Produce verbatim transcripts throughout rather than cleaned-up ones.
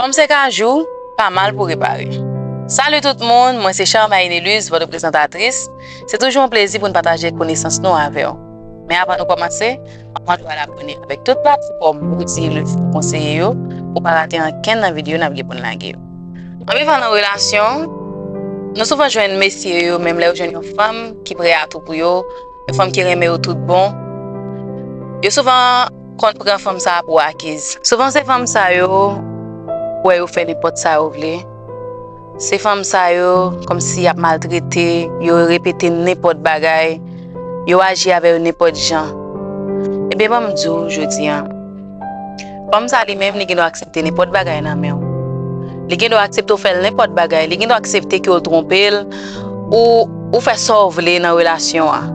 Fanm se kajou, pa mal pou repare. Salut tout moun, mwen se Charmaine Elise, votre présentatrice. Se toujou yon plezi pou n pataje konesans nou avè w. Men avan nou kòmanse, mwen mande w al abòne avèk tout platfòm Bondye li konseye yo, pou pa rate ankenn nan videyo n ap gen pou n lage yo. Anvivan nan relasyon, nou souvan jwenn mesye yo, menm lè yo jwenn yon fanm ki prè a tou pou yo, yon fanm ki renmen yo tout bon, yo souvan konn pran fanm sa a pou akiz. Souvan se fanm sa yo wè yo fè nenpòt sa yo vle. Se fanm sa yo kòmsi y ap maltrete, yo repete nenpòt bagay, yo aji avè yo nenpòt jan. Ebyen, ban m di w jodi a, fanm sa li menm, li gen dwa aksepte nenpòt bagay nan men w. Li gen dwa aksepte w fè l nenpòt bagay, li gen dwa aksepte ke w twonpe l, ou, ou fè sa w vle nan relasyon an.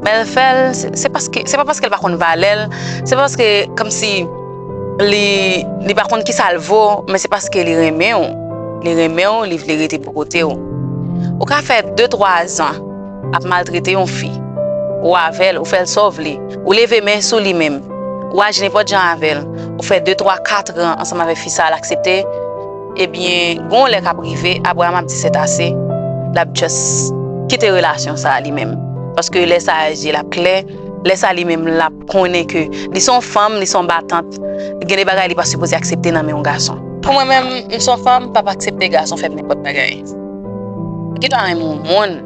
Men l fè l, se, se paske, se pa paske l pa konn valè l, se paske kòmsi li, li pa konn kisa l vo, men se paske li renmen w. Li renmen w, li vle rete bò kote w. Ou ka fè de, twa zan ap maltrete yon fi. Ou avè l, ou fè l sa w vle. Ou leve men sou li menm. Ou aji nenpòt jan avè l. Ou fè de, twa, kat an ansanm avèk fi sa a, l aksepte. Ebyen, gon lè k ap rive, Abraham ap di c'est assez. L ap just kite relasyon sa a li menm. Paske lè sa a, je l ap klè. Lè sa a li menm, l ap konnen ke li se yon fanm, li se yon batant. Gen de bagay li pa sipoze aksepte nan men yon gason. Pou mwen menm, m se yon fanm, m p ap aksepte gason fè m nenpòt bagay. M gen dwa renmen yon moun,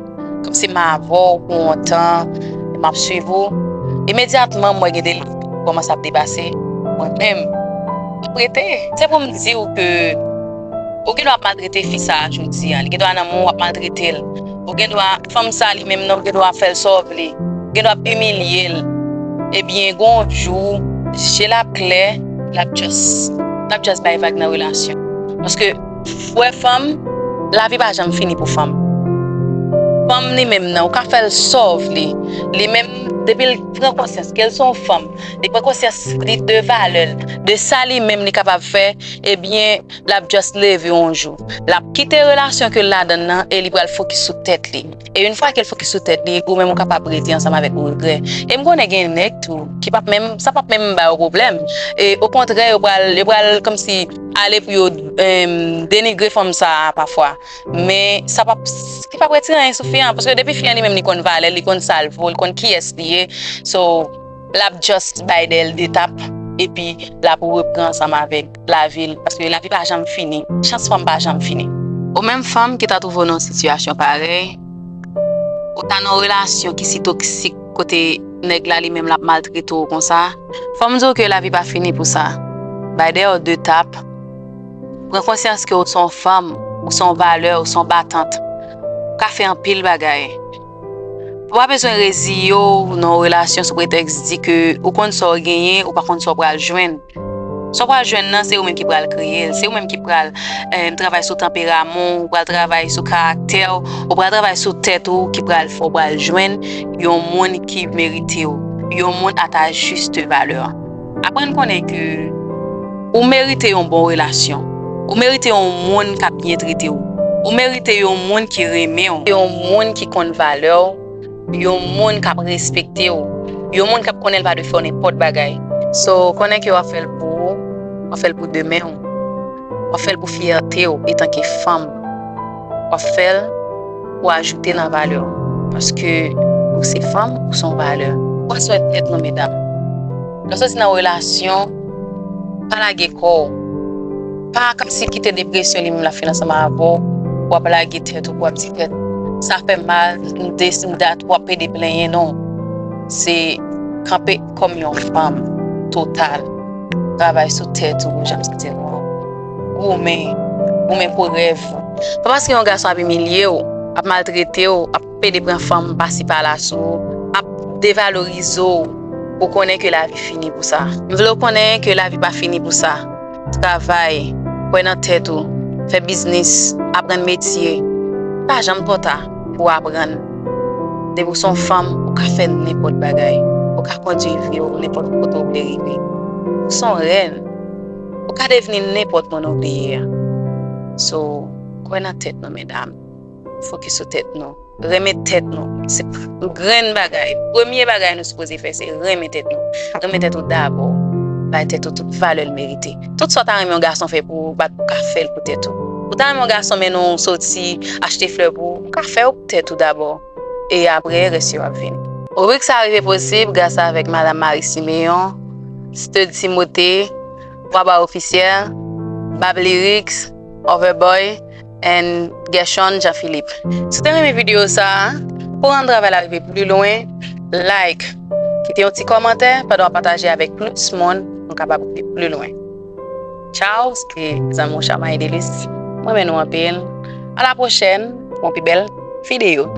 kòmsi m avè w pou yon tan, m ap swiv ou. Imedyatman, m wè gen de limit ki kòmanse ap depase, mwen menm, m ap rete. Se pou m di w ke ou gen dwa ap maltrete fi sa a jodi a. Li gen dwa nan men w, w ap maltrete l. Ou gen dwa, fanm sa li menm nan, ou gen dwa ap fè l sa w vle. Ou gen dwa ap imilye l. Ebyen, gon jou, je l ap klè, l ap just, l ap just bay vag nan relasyon. Paske, wè fanm, lavi pa janm fini pou fanm. Fanm li menm nan, ou ka fè l sa w vle. Li menm, depi l pran konsyans ke l se yon fanm, li pran konsyans li de valè l, de sa li menm li kapab fè, ebyen, l ap just leve yon jou. L ap kite relasyon ke l ladan l nan e li pral fokis sou tèt li. E yon fwa ke l fokis sou tèt li, ou menm ou kapab rete ansanm avèk regrè. E m konnen gen nèg tou ki p ap menm, sa p ap menm ba yo pwoblèm. E okontrè, yo pral, yo pral kòmsi ale pou yo, em, denigre fanm sa a pafwa. Men sa p ap, li p ap retire anyen sou fi an, paske depi fi an li menm li konn valè l, li konn sa l vo, li konn kiyès li ye. So, l ap just bay dèyè l de tap, epi l ap repran ansanm avèk lavi l, paske lavi pa janm fini, chans fanm pa janm fini. Ou menm fanm ki ta twouve w nan yon sitiyasyon parèy, ou ta nan yon relasyon ki si toksik, kote nèg la li menm l ap maltrete w konsa, fò m di w ke lavi pa fini pou sa. Bay dèyè w de tap, pran konsyans ke w se yon fanm, ou se yon valè, ou se yon batant. Ou ka fè anpil bagay. Ou pa bezwen reziye w nan yon relasyon sou pretèks di ke ou konn sa w genyen, ou pa konn sa w pral jwenn. Sa w pral jwenn nan, se ou menm ki pral kreye l, se ou menm ki pral, eh, travay sou tanperaman w, ou pral travay sou karaktè w, ou pral travay sou tèt ou ki pral fè w pral jwenn yon moun ki merite w, yon moun à ta juste valeur. Aprann konnen ke ou merite yon bon relasyon. Ou merite yon moun k ap byen trete w. Ou merite yon moun ki renmen w. Yon moun ki konn valè w. Yon moun k ap respekte w. Yon moun k ap konnen l pa dwe fè w nenpòt bagay. So, konnen ke w ap fè l pou ou, w ap fè l pou demen w. W ap fè l pou fyète w etanke fanm. W ap fè l pou ajoute nan valè w. Paske ou se fanm, ou se yon valè. Pran swen tèt nou, medam. Lè w soti nan relasyon, pa lage kò w. Pa kòmsi kite depresyon li menm l ap fini ansanm avè w, w ap lage tèt ou, w ap di tèt, sa fè m mal, m des, m dat, w ap pede plenyen, non. Se kanpe kòm yon fanm total. Travay sou tèt ou, jan m te di w. Goumen, goumen pou rèv ou. Pa paske yon gason ap imilye w, ap maltrete w, ap pede pran fanm pasi pala sou ou, ap devalorize w, ou konnen ke lavi fini pou sa. M vle w konnen ke lavi pa fini pou sa. Travay, kwè nan tèt ou, fè biznis, aprann metye. Pa janm twò ta pou w aprann. Depi w se yon fanm, ou ka fè nenpòt bagay. Ou ka kondui vi w nenpòt kote w vle rive. Ou se yon rèn. Ou ka devni nenpòt moun ou vle ye a. So, kwè nan tèt nou, medam. Fokis sou tèt nou. Renmen tèt nou. Se grenn bagay. Premye bagay nou sipoze fè, se renmen tèt nou. Renmen tèt ou dabò. bay tèt ou tout valè l merite. Tout sa w ta renmen yon gason fè pou ou, bat ou ka fè l pou tèt ou. Ou ta renmen yon gason mennen w soti, achte flè pou ou, ou ka fè yo pou tèt ou dabò. E apre, rès yo ap vini. Ribrik sa a rive posib gras avèk Madam Marie Siméon, Stud Timothée, Vwa Ba Ofisyèl, Bab Lyrics, Overboy, and Gershon Jean Philippe. Si w te renmen videyo sa a, pou rann travay la rive pli lwen, like, kite yon ti kòmantè pandan w ap pataje avèk plis moun, nou kapab rive pli lwen. Ciao, se te zanmi w Chamaye Delis. Mwen renmen nou anpil. A la pwochèn, pou yon pi bèl videyo.